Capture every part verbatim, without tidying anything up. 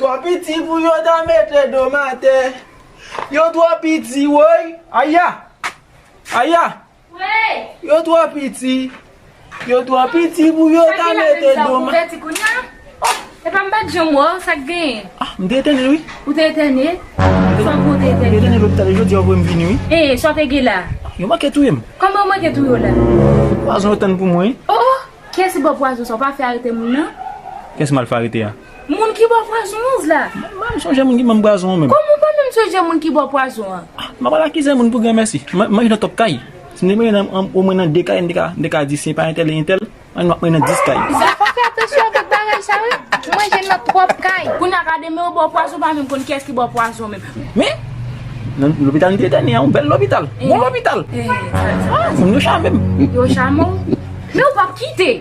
Twò piti pou yo ta mete do m atè. Yo twò piti, woy. Aya! Aya! Woy! Yo twò piti. Yo twò piti pou yo ta mete do m. Sa ki la menm sa, ou kouvèti kounye a? Oh, epa m pa t janm wè w, sa k genyen? Ah, m te etène, wi. Ou te etène? Sa w pou te etène? M te etène lopital, jodi a yo voye m vini, wi. Eh, sa w te gen la? Yo manke touye m. Kòman yo manke touye w la? Pwazon yo tann pou mwen, wi. Oh, oh! Kiyès ki ba w pwazon sa? Ou pa fè arete moun nan? Kiyès m al fè arete a? Moun ki ba w pwazon an la. M pa menm sonje moun ki ban m pwazon an menm. Kòman ou pa menm sonje moun ki ba w pwazon an? Ah, m ap al akize moun pou granmèsi. M manje nan twòp kay. Si m te manje nan, an, omwen nan de kay, m te ka, m te ka di se pa entèl e entèl. Mwen, m ap manje nan dis kay. Zafè, fè atansyon avèk bagay sa, wi. Ou manje nan twòp kay. Kounye a ka demen yo ba w pwazon, ou pa menm konn kiyès ki ba w pwazon menm. Men, nan lopital m te etène a, yon bèl lopital. Bon lopital. Eh, sa, sa. Ah, moun yo chame m. Yo chame w? Men ou p ap kite.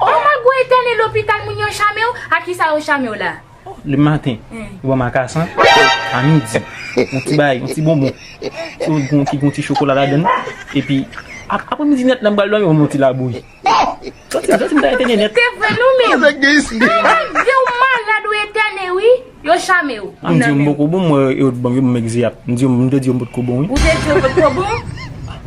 Oh, malgre w etène lopital, moun yo chame w. A kisa yo chame w la? Le maten, yo ban m akasan. A midi, yon ti bagay, yon ti bonbon. Ti yon, ti yon ti chokola ladann. Epi, ap-, apremidi nèt la, m pral dòmi, yo ban m yon ti labouyi. Santi, santi m ta etène nèt. Te vre nou menm. Nèg gen espri. Ay, ay, vye w malad, ou etène, wi. Yo chame w. M di yo m poko bon, mwen, yo ban m, yo ban m egzeyat. M di yo, m te di yo m potko bon, wi. Ou te di yo potko bon?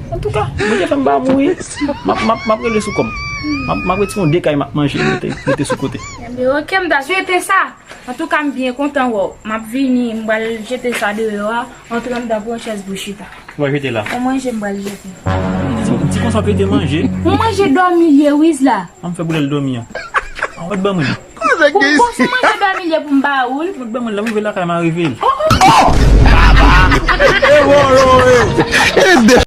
Antouka, Bondye fè m pa mouri. M ap, m ap, m ap rele sou kò m. M ap, m ap retire yon de kay, m ap manje, mete, mete sou kote. Enben, oke, m ta swete sa. Antouka, m byen kontan wè w. M ap vini, m pral jete sa deyò a, antre anndan, pran chèz pou chita. Ou va jete la? Yon manje m pral jete. Di, di konsa w pete manje. Yon manje dòmi l ye, Wiz la. An m fè pou lè l dòmi an. An w pa t ban mwen li. Pou m bon se manje dòmi l ye pou m ba ou l. Ou t ban mwen l, lè m rive lakay m a reveye l. Oh, oh, oh. E bon, non, e.